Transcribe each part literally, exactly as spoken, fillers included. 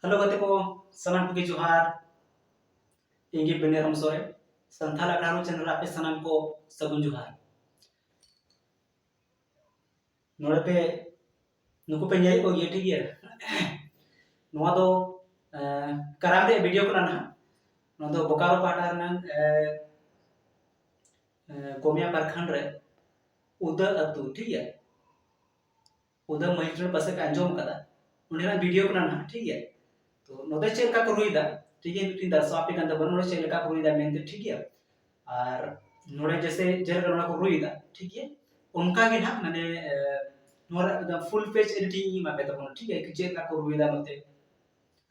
Hello ᱜᱟᱛᱮ ᱠᱚ, ᱥᱟᱱᱟᱢ ᱠᱚᱜᱮ ᱡᱚᱦᱟᱨ᱾ ᱤᱧ ᱜᱮ ᱵᱤᱱᱚᱭ ᱨᱟᱢ ᱥᱚᱨᱮᱱ, ᱥᱟᱱᱛᱟᱲ ᱟᱠᱷᱲᱟ ᱨᱩ ᱪᱮᱱᱮᱞ ᱨᱮ ᱟᱯᱮ ᱥᱟᱱᱟᱢ ᱠᱚ ᱥᱟᱹᱜᱩᱱ ᱡᱚᱦᱟᱨ᱾ ᱱᱚᱰᱮ ᱯᱮ, ᱱᱩᱠᱩ ᱯᱮ ᱧᱮᱞ ᱠᱚ ᱜᱮᱭᱟ, ᱴᱷᱤᱠ ᱜᱮᱭᱟ? ᱱᱚᱣᱟ ᱫᱚ ᱮᱸ, ᱠᱟᱨᱟᱢ ᱨᱮᱭᱟᱜ ᱵᱷᱤᱰᱤᱭᱳ ᱠᱟᱱᱟ ᱱᱟᱦᱟᱜ᱾ ᱱᱚᱣᱟ ᱫᱚ ᱵᱳᱠᱟᱨᱳ ᱯᱟᱦᱴᱟ ᱨᱮᱱᱟᱜ ᱮᱸ, ᱮᱸ, ᱜᱚᱢᱤᱭᱟ ᱯᱟᱨᱠᱷᱟᱱ ᱨᱮ ᱩᱫᱟᱹ ᱟᱹᱛᱩ, ᱴᱷᱤᱠ ᱜᱮᱭᱟ? ᱩᱫᱟᱹ ᱢᱟᱹᱭᱤᱠ ᱨᱮ ᱯᱟᱥᱮᱡ ᱯᱮ ᱟᱸᱡᱚᱢ ᱠᱟᱫᱟ, ᱚᱸᱰᱮᱱᱟᱜ ᱵᱷᱤᱰᱤᱭᱳ ᱠᱟᱱᱟ ᱱᱟᱦᱟᱜ, ᱴᱷᱤᱠ ᱜᱮᱭᱟ? ᱛᱚ ᱱᱚᱰᱮ ᱪᱮᱫ ᱞᱮᱠᱟ ᱠᱚ ᱨᱩᱭᱫᱟ, ᱴᱷᱤᱠ ᱜᱮᱭᱟ, ᱢᱤᱫᱴᱤᱱ ᱫᱟᱨᱥᱟᱣ ᱟᱯᱮ ᱠᱟᱱ ᱛᱟᱵᱚᱱᱟ ᱱᱚᱰᱮ ᱪᱮᱫ ᱞᱮᱠᱟ ᱠᱚ ᱨᱩᱭᱫᱟ ᱢᱮᱱᱛᱮ, ᱴᱷᱤᱠ ᱜᱮᱭᱟ? ᱟᱨ ᱱᱚᱰᱮ ᱡᱮᱥᱮ ᱡᱮᱞᱮᱠᱟ ᱱᱚᱰᱮ ᱠᱚ ᱨᱩᱭᱫᱟ, ᱴᱷᱤᱠ ᱜᱮᱭᱟ, ᱚᱱᱠᱟ ᱜᱮ ᱱᱟᱦᱟᱜ ᱢᱟᱱᱮ ᱮ, ᱱᱚᱣᱟ ᱨᱮ ᱯᱷᱩᱞ ᱯᱮᱡᱽ ᱮᱰᱤᱴᱤᱝ ᱤᱧ ᱮᱢᱟ ᱯᱮ ᱛᱟᱵᱚᱱᱟ, ᱴᱷᱤᱠ ᱜᱮᱭᱟ, ᱪᱮᱫ ᱞᱮᱠᱟ ᱠᱚ ᱨᱩᱭᱫᱟ ᱱᱚᱛᱮ᱾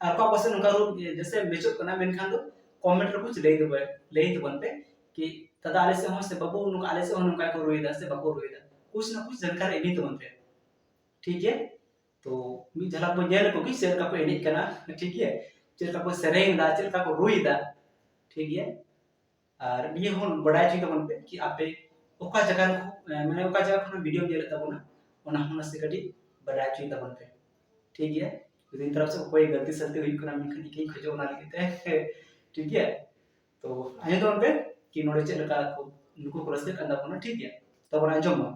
ᱟᱨ ᱚᱠᱟ ᱯᱟᱥᱮ ᱱᱚᱝᱠᱟ ᱨᱩ ᱡᱮᱥᱮ ᱢᱮᱪᱚᱜ ᱠᱟᱱᱟ, ᱢᱮᱱᱠᱷᱟᱱ ᱫᱚ ᱠᱚᱢᱮᱱᱴ ᱨᱮ ᱠᱩᱪ ᱞᱟᱹᱭ ᱛᱟᱵᱚᱱ, ᱞᱟᱹᱭ ᱛᱟᱵᱚᱱ ᱯᱮ ᱠᱤ ᱫᱟᱫᱟ ᱟᱞᱮ ᱥᱮᱫ ᱦᱚᱸ ᱥᱮ ᱵᱟᱹᱵᱩ ᱱᱚᱝᱠᱟ ᱟᱞᱮ ᱥᱮᱫ ᱦᱚᱸ ᱱᱚᱝᱠᱟ ᱠᱚ ᱨᱩᱭᱫᱟ ᱥᱮ ᱵᱟᱠᱚ ᱨᱩᱭᱫᱟ, ᱠᱩᱪ ᱱᱟ ᱠᱩᱪ ᱡᱟᱱᱠᱟᱨᱤ ᱮᱢ ᱛᱟᱵᱚᱱ ᱯᱮ, ᱴᱷᱤᱠ ᱜᱮᱭᱟ? ᱛᱚ ᱢᱤᱫ ᱡᱷᱟᱞᱟᱠ ᱵᱚᱱ ᱧᱮᱞ ᱞᱮᱠᱚ ᱜᱮ ᱪᱮᱫ ᱞᱮᱠᱟ ᱠᱚ ᱮᱱᱮᱡ ᱠᱟᱱᱟ, ᱴᱷᱤᱠ ᱜᱮᱭᱟ, ᱪᱮᱫ ᱞᱮᱠᱟ ᱠᱚ ᱥᱮᱨᱮᱧ ᱮᱫᱟ, ᱪᱮᱫ ᱞᱮᱠᱟ ᱠᱚ ᱨᱩᱭ ᱮᱫᱟ, ᱴᱷᱤᱠ ᱜᱮᱭᱟ? ᱟᱨ ᱱᱤᱭᱟᱹ ᱦᱚᱸ ᱵᱟᱰᱟᱭ ᱦᱚᱪᱚᱭ ᱛᱟᱵᱚᱱ ᱯᱮ ᱠᱤ ᱟᱯᱮ ᱚᱠᱟ ᱡᱟᱭᱜᱟ ᱨᱮ, ᱢᱟᱱᱮ ᱚᱠᱟ ᱡᱟᱭᱜᱟ ᱠᱷᱚᱱ ᱵᱷᱤᱰᱤᱭᱳ ᱧᱮᱞᱮᱫ ᱛᱟᱵᱚᱱᱟ, ᱚᱱᱟ ᱦᱚᱸ ᱱᱟᱥᱮ ᱠᱟᱹᱴᱤᱡ ᱵᱟᱰᱟᱭ ᱦᱚᱪᱚᱭ ᱛᱟᱵᱚᱱ ᱯᱮ, ᱴᱷᱤᱠ ᱜᱮᱭᱟ? ᱡᱩᱫᱤ ᱤᱧ ᱛᱚᱨᱚᱯ ᱥᱮᱫ ᱚᱠᱚᱭ ᱜᱟᱹᱞᱛᱤ ᱥᱟᱹᱞᱛᱤ ᱦᱩᱭᱩᱜ ᱠᱟᱱᱟ, ᱢᱮᱱᱠᱷᱟᱱ ᱤᱠᱟᱹᱧ ᱠᱷᱚᱡᱚᱜ ᱚᱱᱟ ᱞᱟᱹᱜᱤᱫ ᱛᱮ, ᱴᱷᱤᱠ ᱜᱮᱭᱟ? ᱛᱚ ᱟᱸᱡᱚᱢ ᱛᱟᱵᱚᱱ ᱯᱮ ᱠᱤ ᱱᱚᱰᱮ ᱪᱮᱫ ᱞᱮᱠᱟ ᱠᱚ, ᱱᱩᱠᱩ ᱠᱚ ᱨᱟᱹᱥᱠᱟᱹᱜ ᱠᱟᱱ ᱛᱟᱵᱚᱱᱟ, ᱴᱷᱤᱠ ᱜᱮᱭᱟ? ᱛᱚᱵᱚᱱ ᱟᱸᱡᱚᱢ ᱢᱟ᱾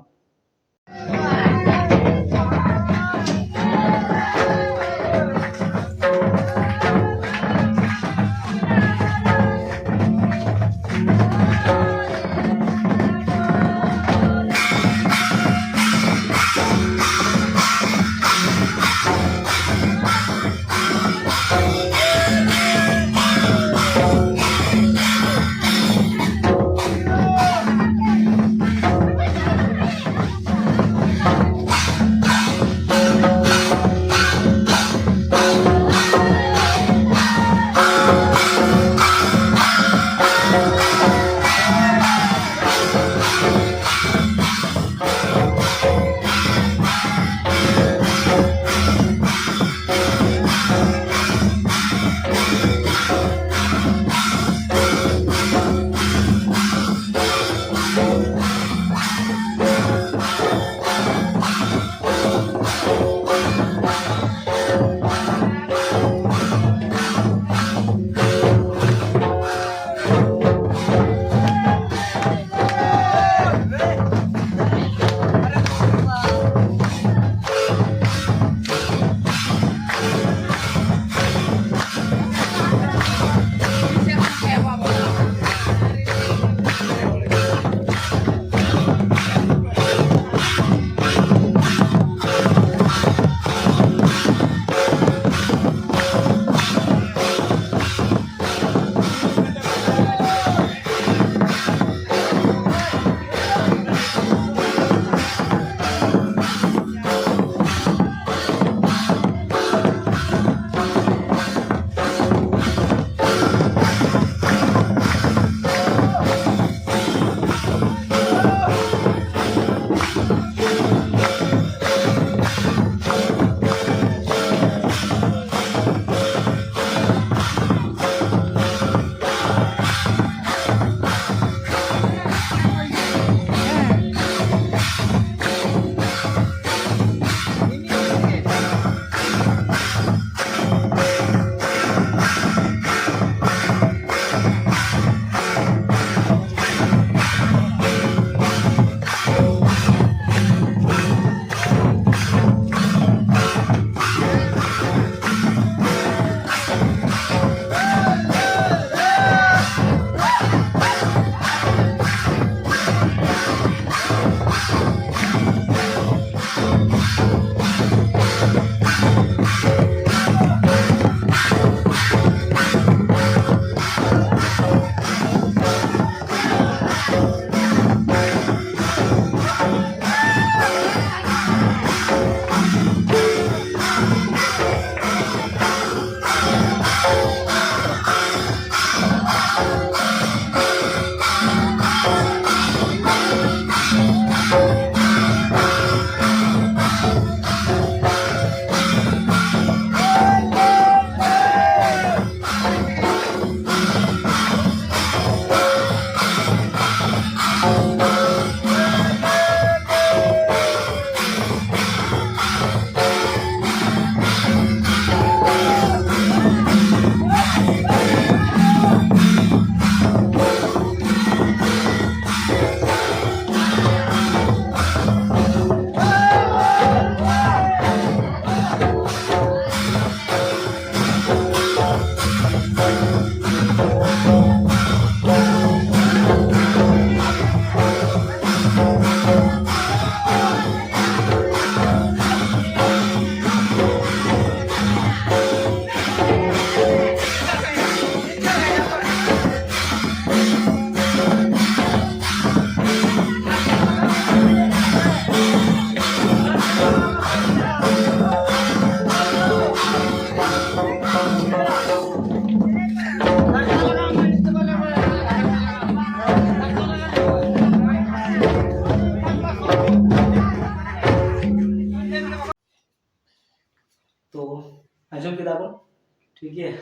ᱴᱷᱤᱠ ᱜᱮᱭᱟ᱾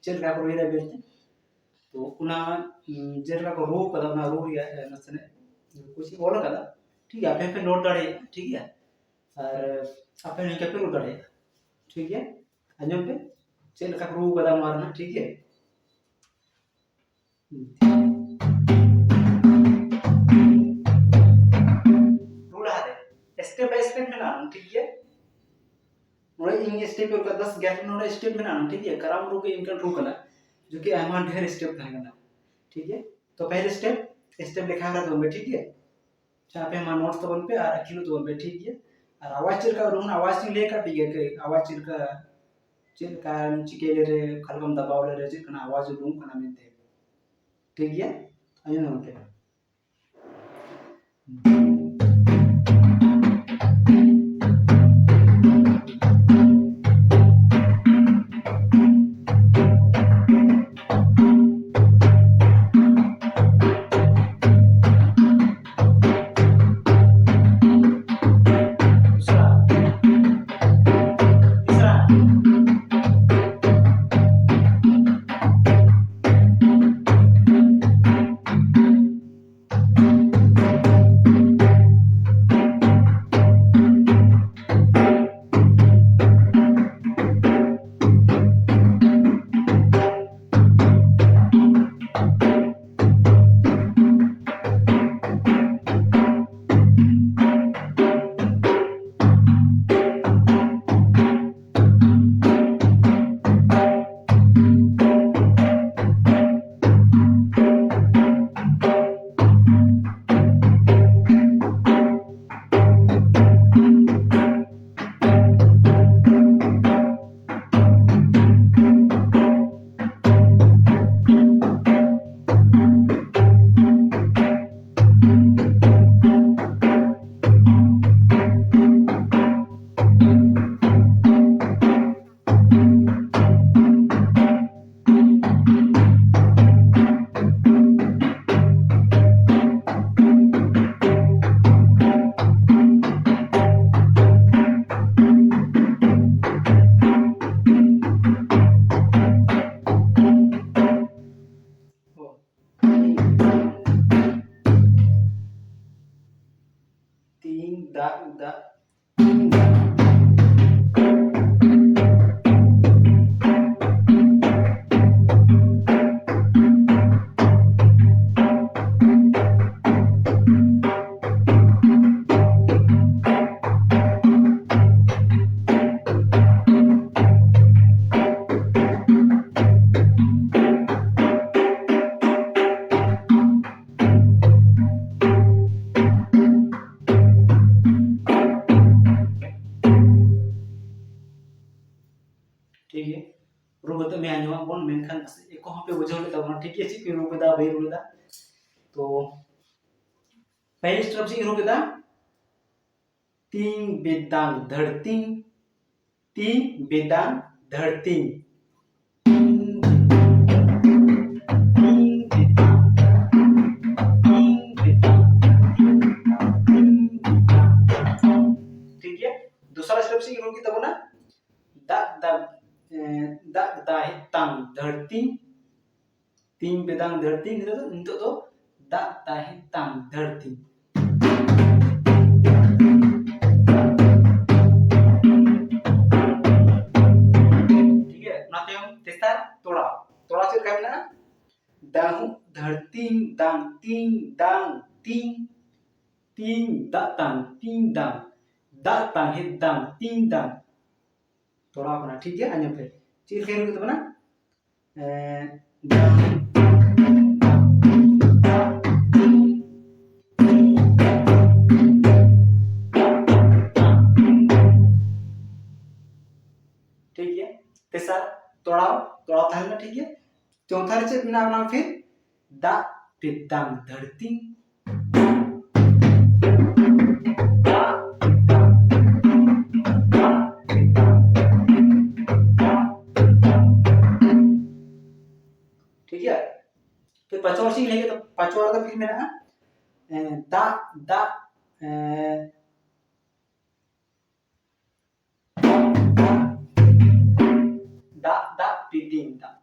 ᱪᱮᱫ ᱞᱮᱠᱟ ᱠᱚ ᱨᱩᱭᱮᱫᱟ ᱵᱮᱥ ᱛᱮ᱾ ᱛᱚ ᱚᱱᱟ ᱩᱸ, ᱪᱮᱫ ᱞᱮᱠᱟ ᱠᱚ ᱨᱩ ᱠᱟᱫᱟ, ᱚᱱᱟ ᱨᱩ ᱨᱮᱭᱟᱜ ᱮ, ᱱᱟᱥᱮᱱᱟᱜ ᱠᱩᱪ ᱤᱧ ᱚᱞ ᱠᱟᱫᱟ᱾ ᱴᱷᱤᱠ ᱜᱮᱭᱟ, ᱟᱯᱮ ᱦᱚᱸᱯᱮ ᱱᱳᱴ ᱫᱟᱲᱮᱭᱟᱜᱼᱟ᱾ ᱴᱷᱤᱠ ᱜᱮᱭᱟ, ᱟᱨ ᱟᱯᱮ ᱦᱚᱸ ᱱᱤᱝᱠᱟ ᱯᱮ ᱨᱩ ᱫᱟᱲᱮᱭᱟᱜᱼᱟ᱾ ᱴᱷᱤᱠ ᱜᱮᱭᱟ, ᱟᱸᱡᱚᱢ ᱯᱮ ᱪᱮᱫ ᱞᱮᱠᱟ ᱠᱚ ᱨᱩ ᱠᱟᱫᱟ ᱱᱚᱣᱟ ᱨᱮᱱᱟᱜ᱾ ᱴᱷᱤᱠ ᱜᱮᱭᱟ, ᱨᱩ ᱞᱟᱦᱟᱨᱮ step by step ᱢᱮᱱᱟᱜᱼᱟ᱾ ᱴᱷᱤᱠ ᱜᱮᱭᱟ, ᱱᱚᱰᱮ ᱤᱧ step ᱚᱞ ᱠᱟᱫᱟ, ᱫᱚᱥ ᱜᱮᱞ ᱱᱚᱰᱮ step ᱢᱮᱱᱟᱜᱼᱟ᱾ ᱴᱷᱤᱠ ᱜᱮᱭᱟ, ᱠᱟᱨᱟᱢ ᱨᱩ ᱜᱮ ᱤᱱᱠᱟᱱ ᱨᱩ ᱠᱟᱱᱟ, ᱡᱚᱠᱤ ᱟᱭᱢᱟ ᱰᱷᱮᱨ step ᱛᱟᱦᱮᱸ ᱠᱟᱱᱟ᱾ ᱴᱷᱤᱠ ᱜᱮᱭᱟ, ᱛᱚ ᱯᱮᱦᱞᱮ step, step ᱞᱮᱠᱷᱟ ᱦᱚᱨᱟ ᱛᱟᱵᱚᱱ ᱯᱮ᱾ ᱴᱷᱤᱠ ᱜᱮᱭᱟ, ᱟᱪᱪᱷᱟ, ᱟᱯᱮ ᱢᱟ ᱱᱳᱴ ᱛᱟᱵᱚᱱ ᱯᱮ ᱟᱨ ᱟᱹᱠᱤᱞᱚᱜ ᱛᱟᱵᱚᱱ ᱯᱮ᱾ ᱴᱷᱤᱠ ᱜᱮᱭᱟ, ᱟᱨ ᱟᱣᱟᱡᱽ ᱪᱮᱫ ᱞᱮᱠᱟ ᱩᱰᱩᱝ ᱠᱟᱱᱟ, ᱟᱣᱟᱡᱽ ᱤᱧ ᱞᱟᱹᱭ ᱟᱠᱟᱫ ᱯᱮ ᱜᱮᱭᱟ, ᱟᱣᱟᱡᱽ ᱪᱮᱫ ᱞᱮᱠᱟ, ᱪᱮᱫ ᱞᱮᱠᱟᱢ ᱪᱤᱠᱟᱹᱭ ᱞᱮᱨᱮ, ᱚᱠᱟ ᱞᱮᱠᱟᱢ ᱫᱟᱵᱟᱣ ᱞᱮᱨᱮ ᱪᱮᱫ ᱞᱮᱠᱟᱱᱟᱜ ᱟᱣᱟᱡᱽ ᱩᱰᱩᱝ ᱠᱟᱱᱟ ᱢᱮᱱᱛᱮ᱾ ᱴᱷᱤᱠ ᱜᱮᱭᱟ, ᱟᱸᱡᱚᱢ ᱛᱟᱵᱚᱱ ᱯᱮ᱾ ᱴᱷᱤᱠ ᱜᱮᱭᱟ, ᱨᱩ ᱠᱟᱛᱮ ᱢᱮ ᱟᱸᱡᱚᱢᱟᱜ ᱵᱚᱱ, ᱢᱮᱱᱠᱷᱟᱱ ᱮᱠᱳ ᱦᱚᱸᱯᱮ ᱵᱩᱡᱷᱟᱹᱣ ᱞᱮᱫ ᱛᱟᱵᱚᱱᱟ᱾ ᱴᱷᱤᱠ ᱜᱮᱭᱟ, ᱪᱮᱫ ᱠᱚᱧ ᱨᱩ ᱠᱮᱫᱟ, ᱵᱟᱹᱧ ᱨᱩ ᱞᱮᱫᱟ᱾ ᱛᱚ ᱯᱟᱹᱦᱤᱞ ᱥᱴᱨᱚᱯ ᱪᱮᱫ ᱤᱧ ᱨᱩ ᱠᱮᱫᱟ? ᱛᱤᱧ ᱵᱮᱫᱟᱝ ᱫᱷᱟᱹᱲᱛᱤᱧ, ᱛᱤᱧ ᱵᱮᱫᱟᱝ ᱫᱷᱟᱹᱲᱛᱤᱧ᱾ ᱴᱷᱤᱠ ᱜᱮᱭᱟ, ᱫᱚᱥᱟᱨ ᱥᱴᱨᱚᱯ ᱪᱮᱫ ᱤᱧ ᱨᱩ ᱠᱮᱫ ᱛᱟᱵᱚᱱᱟ? ᱫᱟᱜ ᱫᱟᱜ, ᱮ, ᱫᱟᱜ ᱫᱟᱜ ᱦᱮᱛᱟᱝ ᱫᱷᱟᱹᱲᱛᱤᱧ, ᱛᱤᱧ ᱵᱮᱫᱟᱝ ᱫᱷᱟᱹᱲᱛᱤᱧ, ᱱᱤᱛᱚᱜ ᱫᱚ, ᱱᱤᱛᱚᱜ ᱫᱚ ᱫᱟᱜ ᱫᱟᱜ ᱦᱮᱛᱟᱝ ᱫᱷᱟᱹᱲᱛᱤᱧ᱾ ᱴᱷᱤᱠ ᱜᱮᱭᱟ, ᱚᱱᱟ ᱛᱟᱭᱚᱢ ᱛᱮᱥᱟᱨ ᱛᱚᱲᱟᱣ᱾ ᱛᱚᱲᱟᱣ ᱪᱮᱫ ᱞᱮᱠᱟ ᱢᱮᱱᱟᱜᱼᱟ? ᱫᱟᱦᱩ ᱫᱷᱟᱹᱲᱛᱤᱧ ᱫᱟᱝ ᱛᱤᱧ ᱫᱟᱝ ᱛᱤᱧ, ᱛᱤᱧ ᱫᱟᱜ ᱛᱟᱝ ᱛᱤᱧ ᱫᱟᱝ, ᱫᱟᱜ ᱛᱟᱝ ᱦᱮᱛᱟᱝ ᱛᱤᱧ ᱫᱟᱝ᱾ ᱛᱚᱲᱟᱣ ᱠᱟᱱᱟ, ᱴᱷᱤᱠ ᱜᱮᱭᱟ, ᱟᱸᱡᱚᱢ ᱯᱮ᱾ ᱪᱮᱫ ᱞᱮᱠᱟ ᱦᱩᱭᱩᱜ ᱛᱟᱵᱚᱱᱟ? ᱮᱸ, ᱴᱷᱤᱠ ᱜᱮᱭᱟ, ᱛᱮᱥᱟᱨ ᱛᱚᱲᱟᱣ, ᱛᱚᱲᱟᱣ ᱛᱟᱦᱮᱸ ᱞᱮᱱᱟ, ᱴᱷᱤᱠ ᱜᱮᱭᱟ᱾ ᱪᱚᱣᱛᱷᱟ ᱨᱮ ᱪᱮᱫ ᱢᱮᱱᱟᱜᱼᱟ? ᱚᱱᱟ ᱯᱷᱤᱨ ᱫᱟᱜ ᱛᱮᱛᱟᱝ ᱫᱷᱟᱹᱨᱛᱤ, ᱫᱟᱜ ᱛᱮᱛᱟᱝ, ᱫᱟᱜ ᱛᱮᱛᱟᱝ, ᱫᱟᱜ ᱛᱮᱛᱟᱝ᱾ ᱴᱷᱤᱠ ᱜᱮᱭᱟ, ᱯᱷᱤᱨ ᱯᱟᱸᱪᱣᱟ ᱨᱮ ᱪᱮᱫ ᱤᱧ ᱞᱟᱹᱭ ᱠᱮᱫᱟ? ᱯᱟᱸᱪᱣᱟ ᱨᱮᱫᱚ ᱯᱷᱤᱨ ᱢᱮᱱᱟᱜᱼᱟ, ᱮᱸ, ᱫᱟᱜ, ᱫᱟᱜ, ᱮᱸ, ᱫᱟᱜ, ᱫᱟᱜ, ᱯᱤᱫᱤᱝ, ᱫᱟᱜ᱾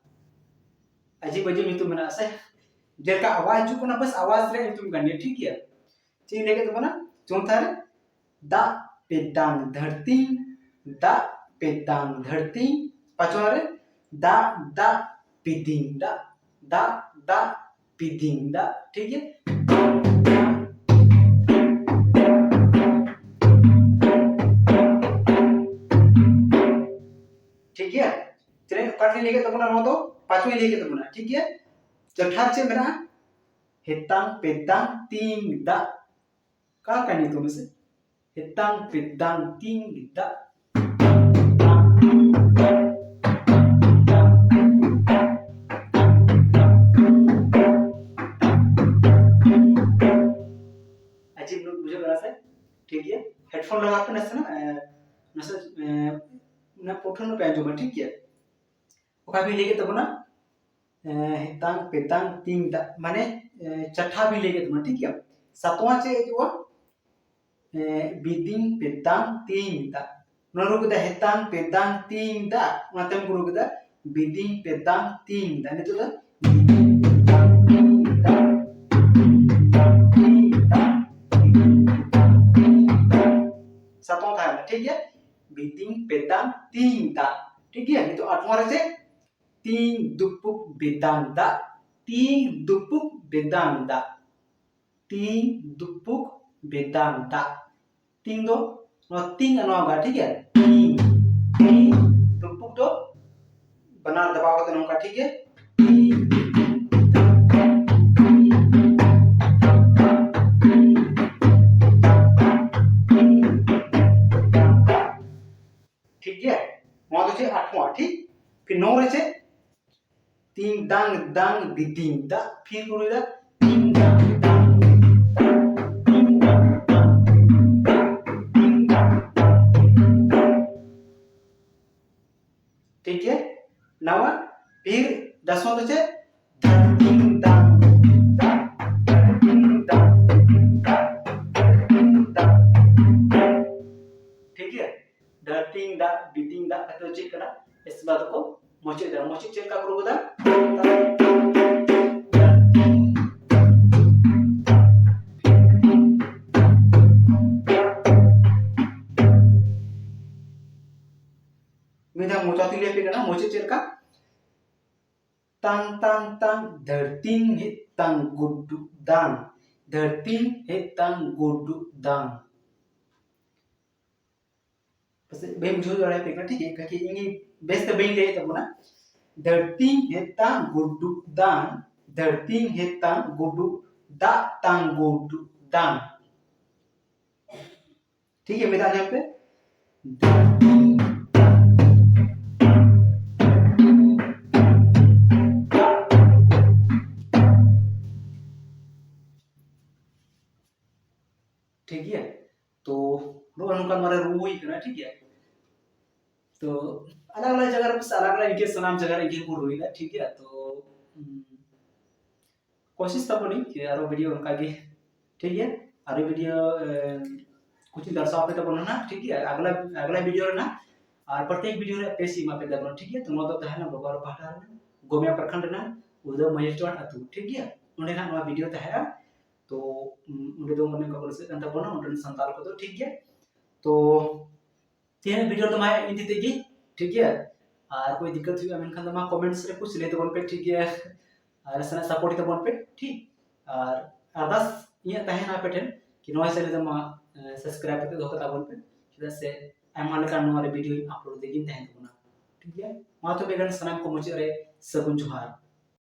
ᱟᱡᱤᱵ ᱟᱡᱤᱵ ᱧᱩᱛᱩᱢ ᱢᱮᱱᱟᱜᱼᱟ ᱥᱮ? ᱡᱮᱞᱮᱠᱟ ᱟᱣᱟᱡ ᱦᱤᱡᱩᱜ ᱠᱟᱱᱟ, ᱵᱟᱥ ᱟᱣᱟᱡ ᱨᱮᱭᱟᱜ ᱧᱩᱛᱩᱢ ᱠᱟᱱ ᱜᱮᱭᱟ, ᱴᱷᱤᱠ ᱜᱮᱭᱟ? ᱪᱮᱫ ᱤᱧ ᱞᱟᱹᱭ ᱠᱮᱫ ᱛᱟᱵᱚᱱᱟ? ᱪᱚᱣᱛᱷᱟ ᱨᱮ ᱫᱟᱜ ᱯᱮᱫᱟᱝ ᱫᱷᱟᱹᱨᱛᱤ, ᱫᱟᱜ ᱯᱮᱫᱟᱝ ᱫᱷᱟᱹᱨᱛᱤ᱾ ᱯᱟᱸᱪᱣᱟ ᱨᱮ ᱫᱟᱜ, ᱫᱟᱜ, ᱯᱤᱫᱤᱝ, ᱫᱟᱜ, ᱫᱟᱜ, ᱫᱟᱜ, ᱯᱤᱫᱤᱝ, ᱫᱟᱜ, ᱴᱷᱤᱠ ᱜᱮᱭᱟ? ᱴᱷᱤᱠ ᱜᱮᱭᱟ? ᱛᱤᱱᱟᱹᱜ part ᱞᱤᱧ ᱞᱟᱹᱭ ᱠᱮᱫ ᱛᱟᱵᱚᱱᱟ? ᱱᱚᱣᱟ ᱫᱚ ᱯᱟᱸᱪᱣᱟᱧ ᱞᱟᱹᱭ ᱠᱮᱫ ᱛᱟᱵᱚᱱᱟ, ᱴᱷᱤᱠ ᱜᱮᱭᱟ? ᱪᱚᱣᱛᱷᱟ ᱨᱮ ᱪᱮᱫ ᱢᱮᱱᱟᱜᱼᱟ? ᱦᱮᱛᱟᱝ ᱯᱮᱛᱟᱝ ᱛᱤᱧ ᱫᱟᱜ᱾ ᱠᱟ ᱠᱟᱹᱦᱱᱤ ᱛᱚ ᱢᱮᱥᱮ? ᱦᱮᱛᱟᱝ ᱯᱮᱛᱟᱝ ᱛᱤᱧ ᱫᱟᱜ᱾ ᱯᱷᱳᱱ ᱞᱟᱜᱟᱣ ᱯᱮ ᱱᱟᱥᱮᱱᱟᱜ, ᱮ, ᱱᱟᱥᱮ, ᱮ, ᱚᱱᱟ ᱯᱨᱚᱛᱷᱚᱢ ᱯᱮ ᱟᱸᱡᱚᱢᱟ, ᱴᱷᱤᱠ ᱜᱮᱭᱟ? ᱚᱠᱟ ᱵᱤᱱ ᱞᱟᱹᱭ ᱠᱮᱫ ᱛᱟᱵᱚᱱᱟ, ᱮ, ᱦᱮᱛᱟᱝ ᱯᱮᱛᱟᱝ ᱛᱤᱧ ᱫᱟᱜ, ᱢᱟᱱᱮ, ᱮ, ᱪᱟᱴᱷᱟ ᱵᱤᱱ ᱞᱟᱹᱭ ᱠᱮᱫ ᱛᱟᱵᱚᱱᱟ, ᱴᱷᱤᱠ ᱜᱮᱭᱟ? ᱥᱟᱛᱣᱟ ᱪᱮᱫ ᱦᱤᱡᱩᱜᱼᱟ? ᱮ, ᱵᱤᱫᱤᱧ ᱯᱮᱛᱟᱝ ᱛᱤᱧ ᱫᱟᱜ᱾ ᱚᱱᱟ ᱨᱩ ᱠᱮᱫᱟ ᱦᱮᱛᱟᱝ ᱯᱮᱛᱟᱝ ᱛᱤᱧ ᱫᱟᱜ, ᱚᱱᱟᱛᱮᱢ ᱨᱩ ᱠᱮᱫᱟ ᱵᱤᱫᱤᱧ ᱯᱮᱛᱟᱝ ᱛᱤᱧ ᱫᱟᱜ᱾ ᱱᱤᱛᱚᱜ ᱫᱚ ᱵᱤᱫᱤᱧ ᱯᱮᱛᱟᱝ ᱛᱤᱧ ᱫᱟᱜ, ᱵᱤᱫᱤᱧ ᱯᱮᱛᱟᱝ ᱛᱤᱧ ᱫᱟᱜ, ᱵᱤᱫᱤᱧ ᱯᱮᱛᱟᱝ ᱛᱤᱧ ᱫᱟᱜ᱾ ᱥᱟᱛᱣᱟ ᱛᱟᱦᱮᱸ ᱞᱮᱱᱟ, ᱴᱷᱤᱠ ᱜᱮᱭᱟ? ᱵᱤᱫᱤᱧ ᱯᱮᱛᱟᱝ ᱛᱤᱧ ᱫᱟᱜ, ᱴᱷᱤᱠ ᱜᱮᱭᱟ? ᱱᱤᱛᱚᱜ ᱟᱴᱣᱟ ᱨᱮ ᱪᱮᱫ? ᱛᱤᱧ ᱫᱩᱯᱩᱠ ᱵᱮᱫᱟᱝ ᱫᱟᱜ, ᱛᱤᱧ ᱫᱩᱯᱩᱠ ᱵᱮᱫᱟᱝ ᱫᱟᱜ, ᱛᱤᱧ ᱫᱩᱯᱩᱠ ᱵᱮᱫᱟᱝ ᱫᱟᱜ᱾ ᱛᱤᱧ ᱫᱚ ᱱᱚᱣᱟ ᱛᱤᱧ ᱟᱨ ᱱᱚᱣᱟ ᱜᱟ, ᱴᱷᱤᱠ ᱜᱮᱭᱟ? ᱛᱤᱧ, ᱛᱤᱧ ᱫᱩᱯᱩᱠ ᱫᱚ ᱵᱟᱱᱟᱨ ᱫᱟᱵᱟᱣ ᱠᱟᱛᱮ ᱱᱚᱝᱠᱟ, ᱴᱷᱤᱠ ᱜᱮᱭᱟ? ᱴᱷᱤᱠ ᱜᱮᱭᱟ? ᱱᱚᱣᱟ ᱫᱚ ᱪᱮᱫ? ᱟᱴᱷᱣᱟ, ᱴᱷᱤᱠ? ᱯᱷᱤᱨ ᱱᱚ ᱨᱮ ᱪᱮᱫ? ᱛᱤᱧ ᱫᱟᱝ ᱫᱟᱝ ᱵᱤᱫᱤᱧ ᱫᱟᱜ, ᱯᱷᱤᱨ ᱠᱚ ᱞᱟᱹᱭᱫᱟ ᱛᱤᱧ ᱫᱟᱝ ᱫᱟᱝ ᱵᱤᱫᱤᱧ ᱫᱟᱜ, ᱛᱤᱧ ᱫᱟᱝ ᱫᱟᱝ ᱵᱤᱫᱤᱧ ᱫᱟᱜ, ᱛᱤᱧ ᱫᱟᱝ ᱫᱟᱝ ᱵᱤᱫᱤᱧ ᱫᱟᱜ᱾ ᱴᱷᱤᱠ ᱜᱮᱭᱟ? ᱱᱟᱣᱟ ᱯᱷᱤᱨ ᱫᱟᱥᱚ ᱫᱚ ᱪᱮᱫ? ᱫᱟᱝ ᱫᱟᱝ ᱫᱟᱝ ᱫᱟᱝ ᱫᱟᱝ ᱫᱟᱝ᱾ ᱴᱷᱤᱠ ᱜᱮᱭᱟ? ᱫᱟᱹᱨᱛᱤᱧ ᱫᱟᱜ, ᱵᱤᱫᱤᱧ ᱫᱟᱜ ᱠᱟᱛᱮ ᱫᱚ ᱪᱮᱫ ᱠᱟᱱᱟ? ᱮᱥᱵᱟ ᱫᱚᱠᱚ ᱢᱩᱪᱟᱹᱫ ᱫᱟ᱾ ᱢᱩᱪᱟᱹᱫ ᱪᱮᱫ ᱞᱮᱠᱟ ᱠᱚ ᱨᱩ ᱠᱟᱫᱟ? ᱢᱤᱫ ᱫᱷᱟᱣ ᱢᱚᱪᱟ ᱛᱮ ᱞᱟᱹᱭ ᱟᱯᱮ ᱠᱟᱱᱟ, ᱢᱩᱪᱟᱹᱫ ᱪᱮᱫ ᱞᱮᱠᱟ? ᱛᱟᱝ ᱛᱟᱝ ᱛᱟᱝ, ᱫᱷᱟᱹᱨᱛᱤᱧ ᱦᱮᱡ ᱛᱟᱝ ᱜᱩᱰᱩ ᱫᱟᱝ, ᱫᱷᱟᱹᱨᱛᱤᱧ ᱦᱮᱡ ᱛᱟᱝ ᱜᱩᱰᱩ ᱫᱟᱝ᱾ ᱯᱟᱥᱮᱡ ᱵᱟᱹᱧ ᱵᱩᱡᱷᱟᱹᱣ ᱫᱟᱲᱮᱭᱟᱯᱮ ᱠᱟᱱᱟ, ᱴᱷᱤᱠ ᱜᱮᱭᱟ? ᱠᱟᱹᱠᱤ ᱤᱧ ᱵᱮᱥ ᱛᱮ ᱵᱟᱹᱧ ᱞᱟᱹᱭᱮᱫ ᱛᱟᱵᱚᱱᱟ᱾ ᱫᱷᱟᱹᱨᱛᱤᱧ ᱦᱮᱡ ᱛᱟᱝ ᱜᱩᱰᱩ ᱫᱟᱝ, ᱫᱷᱟᱹᱨᱛᱤᱧ ᱦᱮᱡ ᱛᱟᱝ ᱜᱩᱰᱩ, ᱫᱟᱜ ᱛᱟᱝ ᱜᱩᱰᱩ ᱫᱟᱝ᱾ ᱴᱷᱤᱠ ᱜᱮᱭᱟ, ᱢᱤᱫ ᱫᱷᱟᱣ ᱟᱸᱡᱚᱢ ᱯᱮ᱾ ᱴᱷᱤᱠ ᱜᱮᱭᱟ, ᱛᱚ ᱚᱱᱠᱟ ᱱᱚᱣᱟ ᱨᱮ ᱨᱩ ᱦᱩᱭ ᱠᱟᱱᱟ, ᱴᱷᱤᱠ ᱜᱮᱭᱟ᱾ ᱛᱚ ᱟᱞᱟᱜᱽ ᱟᱞᱟᱜᱽ ᱡᱟᱭᱜᱟ ᱨᱮ ᱟᱞᱟᱜᱽ ᱟᱞᱟᱜᱽ ᱤᱱᱠᱟᱹ ᱥᱟᱱᱟᱢ ᱡᱟᱭᱜᱟ ᱨᱮ ᱤᱱᱠᱟᱹ ᱠᱚ ᱨᱩᱭᱮᱫᱟ, ᱴᱷᱤᱠ ᱜᱮᱭᱟ᱾ ᱛᱚ ᱩᱢ, ᱠᱳᱥᱤᱥ ᱛᱟᱵᱚᱱᱤᱧ ᱡᱮ ᱟᱨᱚ ᱵᱷᱤᱰᱤᱭᱳ ᱚᱱᱠᱟ ᱜᱮ, ᱴᱷᱤᱠ ᱜᱮᱭᱟ, ᱟᱨᱚ ᱵᱷᱤᱰᱤᱭᱳ ᱠᱩᱪᱤᱧ ᱫᱟᱨᱥᱟᱣ ᱟᱯᱮ ᱛᱟᱵᱚᱱᱟ ᱱᱟᱦᱟᱜ, ᱴᱷᱤᱠ ᱜᱮᱭᱟ, ᱟᱜᱽᱞᱟ ᱟᱜᱽᱞᱟ ᱵᱷᱤᱰᱤᱭᱳ ᱨᱮ ᱱᱟᱦᱟᱜ, ᱟᱨ ᱯᱨᱚᱛᱮᱠ ᱵᱷᱤᱰᱤᱭᱳ ᱨᱮ ᱯᱮᱥ ᱮᱢᱟ ᱯᱮ ᱛᱟᱵᱚᱱᱟ, ᱴᱷᱤᱠ ᱜᱮᱭᱟ᱾ ᱛᱚ ᱱᱚᱣᱟ ᱫᱚ ᱛᱟᱦᱮᱱᱟ ᱵᱚᱠᱟᱨᱳ ᱯᱟᱦᱴᱟ ᱨᱮᱱᱟᱜ ᱜᱚᱢᱤᱭᱟ ᱯᱨᱚᱠᱷᱚᱸᱰ ᱨᱮᱱᱟᱜ ᱩᱫᱟᱹ ᱢᱟᱹᱡᱷᱤ ᱴᱚᱞᱟ ᱟᱹᱛᱩ, ᱴᱷᱤᱠ ᱜᱮᱭᱟ, ᱚᱸᱰᱮ ᱱᱟᱦᱟᱜ ᱱᱚᱣᱟ ᱵᱷᱤᱰᱤᱭᱳ ᱛᱟᱦᱮᱸᱜᱼᱟ᱾ ᱛᱚ ᱩᱢ, ᱚᱸᱰᱮ ᱫᱚ ᱢᱟᱱᱮ ᱚᱱᱠᱟ ᱠᱚ ᱨᱟᱹᱥᱠᱟᱹᱜ ᱠᱟᱱ ᱛᱟᱵᱚᱱᱟ ᱚᱸᱰᱮ ᱨᱮᱱ ᱥᱟᱱᱛᱟᱲ ᱠᱚᱫᱚ, ᱴᱷᱤᱠ ᱜᱮᱭᱟ᱾ ᱛᱚ ᱛᱮᱦᱮᱧ ᱵᱷᱤᱰᱤᱭᱳ ᱫᱚ ᱢᱟ ᱤᱱᱟᱹᱜ ᱛᱮᱜᱮ, ᱴᱷᱤᱠ ᱜᱮᱭᱟ᱾ ᱟᱨ ᱠᱳᱭ ᱫᱤᱠᱠᱟᱛ ᱦᱩᱭᱩᱜᱼᱟ ᱢᱮᱱᱠᱷᱟᱱ ᱫᱚ ᱢᱟ ᱠᱚᱢᱮᱱᱴᱥ ᱨᱮ ᱠᱩᱪ ᱞᱟᱹᱭ ᱛᱟᱵᱚᱱ ᱯᱮ, ᱴᱷᱤᱠ ᱜᱮᱭᱟ, ᱟᱨ ᱥᱟᱱᱟ ᱥᱟᱯᱳᱨᱴ ᱛᱟᱵᱚᱱ ᱯᱮ, ᱴᱷᱤᱠ᱾ ᱟᱨ ᱟᱨᱫᱟᱥ ᱤᱧᱟᱹᱜ ᱛᱟᱦᱮᱱᱟ ᱟᱯᱮ ᱴᱷᱮᱱ ᱠᱤ ᱱᱚᱣᱟ ᱪᱮᱱᱮᱞ ᱫᱚ ᱢᱟ ᱥᱟᱵᱥᱠᱨᱟᱭᱤᱵ ᱠᱟᱛᱮ ᱫᱚᱦᱚ ᱠᱟᱛᱟ ᱵᱚᱱ ᱯᱮ, ᱪᱮᱫᱟᱜ ᱥᱮ ᱟᱭᱢᱟ ᱞᱮᱠᱟᱱ ᱱᱚᱣᱟ ᱨᱮ ᱵᱷᱤᱰᱤᱭᱳ ᱟᱯᱞᱳᱰ ᱛᱮᱜᱮᱧ ᱛᱟᱦᱮᱱ ᱛᱟᱵᱚᱱᱟ, ᱴᱷᱤᱠ ᱜᱮᱭᱟ᱾ ᱢᱟ ᱛᱚᱵᱮ ᱜᱟᱱ ᱥᱟᱱᱟᱢ ᱠᱚ ᱢᱩᱪᱟᱹᱫ ᱨᱮ ᱥᱟᱹᱜᱩᱱ ᱡᱚᱦᱟᱨ᱾